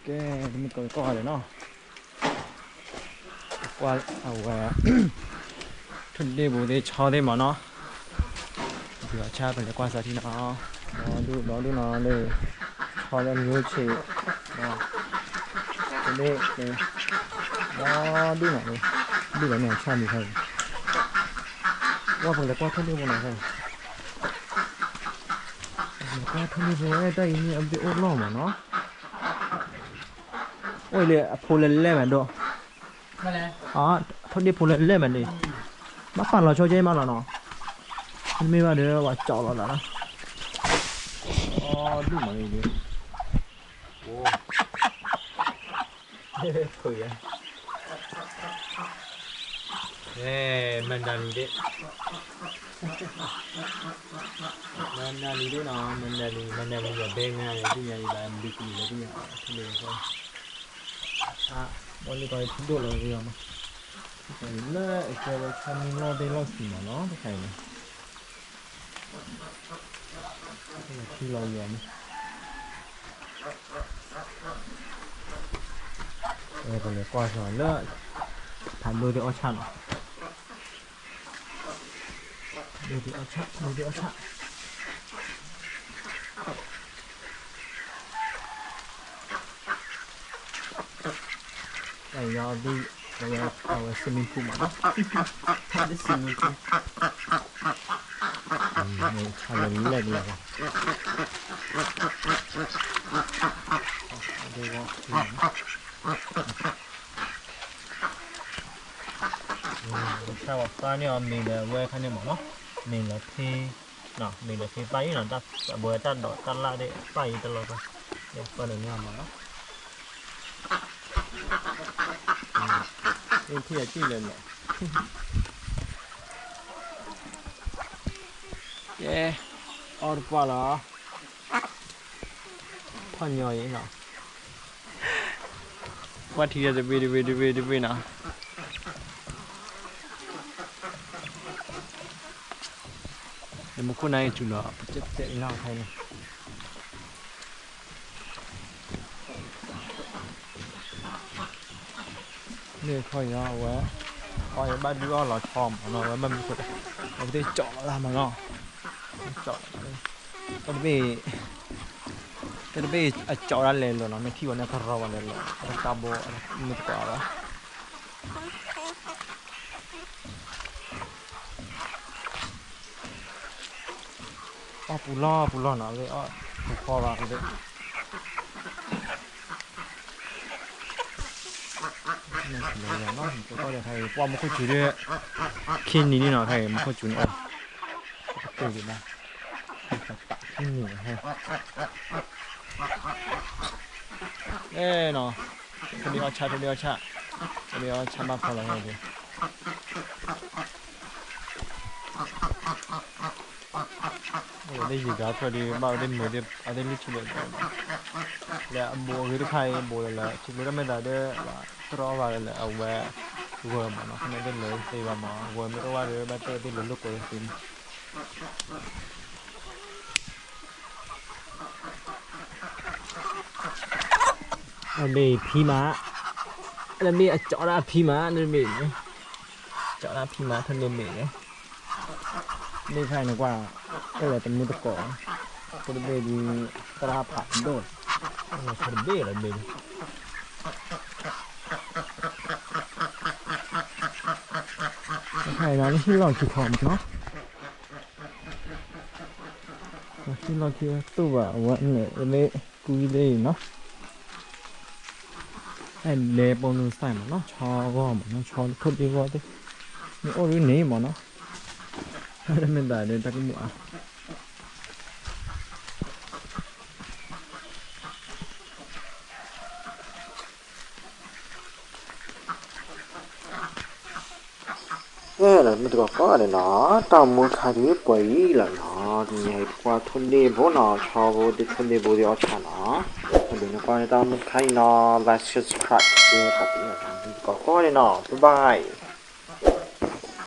ကဲ, တမ့ၢ်ကီးကီးဂၤဒဲးနီၤ, ကွၢ်အဝဲ ထိၣ်ဒ့ၣ်ပူၤသ့ၣ်ဆီသ့ၣ်မးနီၤ, ဒုးအီၣ်ဆၣ် ပလဲၤကွၢ်စးထံနီၤ, ဒီဒူၣ်ဒီဒူၣ်နီၤ, လၢ ဆီလၢမံၤအိၣ်ဆံး, ထိၣ်ဒ့ၣ် ဒီဒူၣ်နီၤ, ဒူၣ်လီၤန့ၣ်အီၣ်ဆၣ်မံၤခါအံၤ, ဝဲပလဲၤကွၢ်ထိၣ်ဒ့ၣ်ပူၤနီၤ, ပလဲၤကွၢ်ထိၣ်ဒ့ၣ်ပူၤဝဲတၢ်အံၤန့ၣ် အဘ့ၣ်အိၣ်လီၢ်မးနီၤ. အိၣ်လၢအဖိလၢလဲၢ်မးဒိၣ်, ထိၣ်ဒ့ၣ်ဖိလၢလဲၢ်မးန့ၣ်, ဘၣ်ပာ်လီၤဆီကဲမးလီၤနီၤ, မ့ၢ်ဘၣ်ဒီးပှၤကၠီလီၤသးနီၤ, ဒူၣ်မးန့ၣ်, ဖုးယါ မၢနၤလံၤဒ့ၣ်, မၢနၤလံၤဒ့ၣ်နီၤ, မၢနၤလံၤ, မၢနၤလံၤ ယဘဲနၤ ယသ့ၣ်ညါလံၤဘၣ် မဒုကလံၤလၢသ့ၣ်ညါ, ထူလၢ, အဝဲလၢပှၤထူဒိၣ်လီၤယၤမး, လၢအကဲဝဲဆၣ်မုၢ်လီၢ်သ့ၣ်လီၢ်ဆံးမးနီၤ တခါအံၤန့ၣ်, ထူလီၤယၤမး ပလဲၤကွၢ်လၢ ဖးဒိၣ်သ့ၣ်အီၣ်ဆၣ်နီၤ, ဖးဒိၣ်သ့ၣ်အီၣ်ဆၣ်, ဖးဒိၣ်သ့ၣ်အီၣ်ဆၣ်, တၢ်အံၤ အဝဲ swimming pool မးနီၤ, ဖးဒိၣ် swimming pool, ဆၣ်လၢလဲၢ်ကလီၤဘၣ် တၢ်ဝဲပၢ်န့ၣ်အီၤ မ့ၢ်လၢဝဲခါန့ၣ်မးနီၤ, မ့ၢ်လၢဖ့, မ့ၢ်လၢဖ့ပၢ်အံၤနီၤ, အဝဲတၢ်ဒိးတၢ်လၣ်သ့ၣ်ပၢ်အံၤတလီၤပၢ်, ပၢ်လၢန့ၣ်အီၤမးနီၤ, အ့ၣ်ထံၣ်အစံၣ်လဲၣ်လဲၣ်, ကဲ, အီၣ်တပှၢ်လီၤ, ထီၣ်ညီအံၤနီၤ, ကွၢ်ထံတဘ့ၣ်တဘ့ၣ်တဘ့ၣ်တဘ့ၣ်နီၤ, လၢမူခိၣ်နါအံၤစူၤလီၤ ပစဲးပစဲးအံၤနီၤ, ခဲအံၤန့ၣ် မ့ၢ်ခီအံၤနီၤ အဝဲ, ခီအံၤဘၣ်ဒုးအီၣ်လီၤဆီမးနီၤ, အဝဲဘၣ်မနုၤဃိ, အဝဲသ့ၣ်ကၠီလီၤသးမးနီၤ, ကၠီ, တၢ်တဘ့ၣ်, တၢ်တဘ့ၣ်အကၠီဒၣ်လဲာ်လီၤနီၤ, မ့ၢ်ထံၣ်ဝဲန့ၣ်ကရီဝဲလဲာ်လီၤ, အတၢ်ဘိ, မ့ၢ်တကိးဘၣ် အီၣ်ပူၤလီၢ်ပူၤလီၢ်နီၤ, အဝဲအီၣ်ပူၤဖီဘၣ်, ကွၢ်မူခိၣ်စူၤဒီး, ခံနံၤန့ၣ်နီၤ, ခဲအံၤမူခိၣ်စူၤန့ၣ်အီၣ်, ခံနံၤ, အဲနီၤ, ထိၣ်ဒ့ၣ်အီၣ်ဆၣ်, ထိၣ်ဒ့ၣ်အီၣ်ဆၣ်, ထိၣ်ဒ့ၣ်အီၣ်ဆၣ်ဘၣ်ဖီလီၤန့ၣ် လၢယံၤကၤဖျၢၣ်ဒီး ဘၣ်ဝဲသ့ၣ်မုာ်သ့ၣ် အသ့ၣ်လွံၢ်ထံၣ်လၢာ်, လၢအဘူးအဂ့ၤတခါအံၤ ဘူးလၢလၢ ထံကျိတၢ်မဲာ်သးဒီး တြီဘၣ်လၢလၢအဝဲ ဂၢၤမးနီၤ, ဖဲန့ၣ်သ့ၣ်လၢသ့ဘၣ်မး, ဂၢၤမ့ၢ်တအိၣ်ဘၣ်ဒီး ဘၣ်တဲသ့ၣ်လၢလိာ်ကွဲသ့မး အဘ့ၣ်ဖံမး, အဘ့ၣ်အကၠီဒၣ်ဖံမး, တဘ့ၣ်န့ၣ်, ကၠီဒၣ်ဖံမး ထိၣ်န့ၢ်ဘ့ၣ်န့ၣ်, ဘ့ၣ်ခါအံၤနကွၢ်, အဲၣ်လၢတမူတကိး, ဖိတဘ့ၣ်ဒုး, သရၣ်ဖးဒိၣ်, ဖိတဘ့ၣ်လၢဘ့ၣ်န့ၣ်, တခါအံၤလၢဟံၣ်လီၢ်ခံခီမးနီၤ ဟံၣ်လီၢ်ခံတူၢ်ဘၣ်အဝဲန့ၣ် မ့ၢ်ကွံလၢအံၤနီၤ, အဲၣ်ဒဲးပိာ်နုာ်စဲးမးနီၤ, ဆီဂီၢ်မးနီၤ, ဆီထိၣ်ဒ့ဂီၢ်သ့ၣ်, မ့ၢ်အိၣ်ဒ်န့ၣ်မးနီၤ, တမ့ၢ်ဘၣ်ဒီးတၢ်ကမူၣ်အါ မုၢ်တကိးကိးဂၤဒဲးနီၤ, တၢ်မူခါဒုးပှဲၤအံၤလီၤနီၤ, တနံၤအံၤပကွၢ်ထိၣ်ဒ့ဘိနီၤ, ဆီဘိသ့ၣ်ထိၣ်ဒ့ဘိသ့ၣ်အီၣ်ဆၣ်နီၤ, အဒိးန့ၢ်ကွၢ်န့ၢ်တၢ်မူခါအံၤနီၤ, like subscribe share ပှၤတံၢ်နီၤ, မုၢ်တကိးကိးဂၤဒဲးနီၤ, bye bye.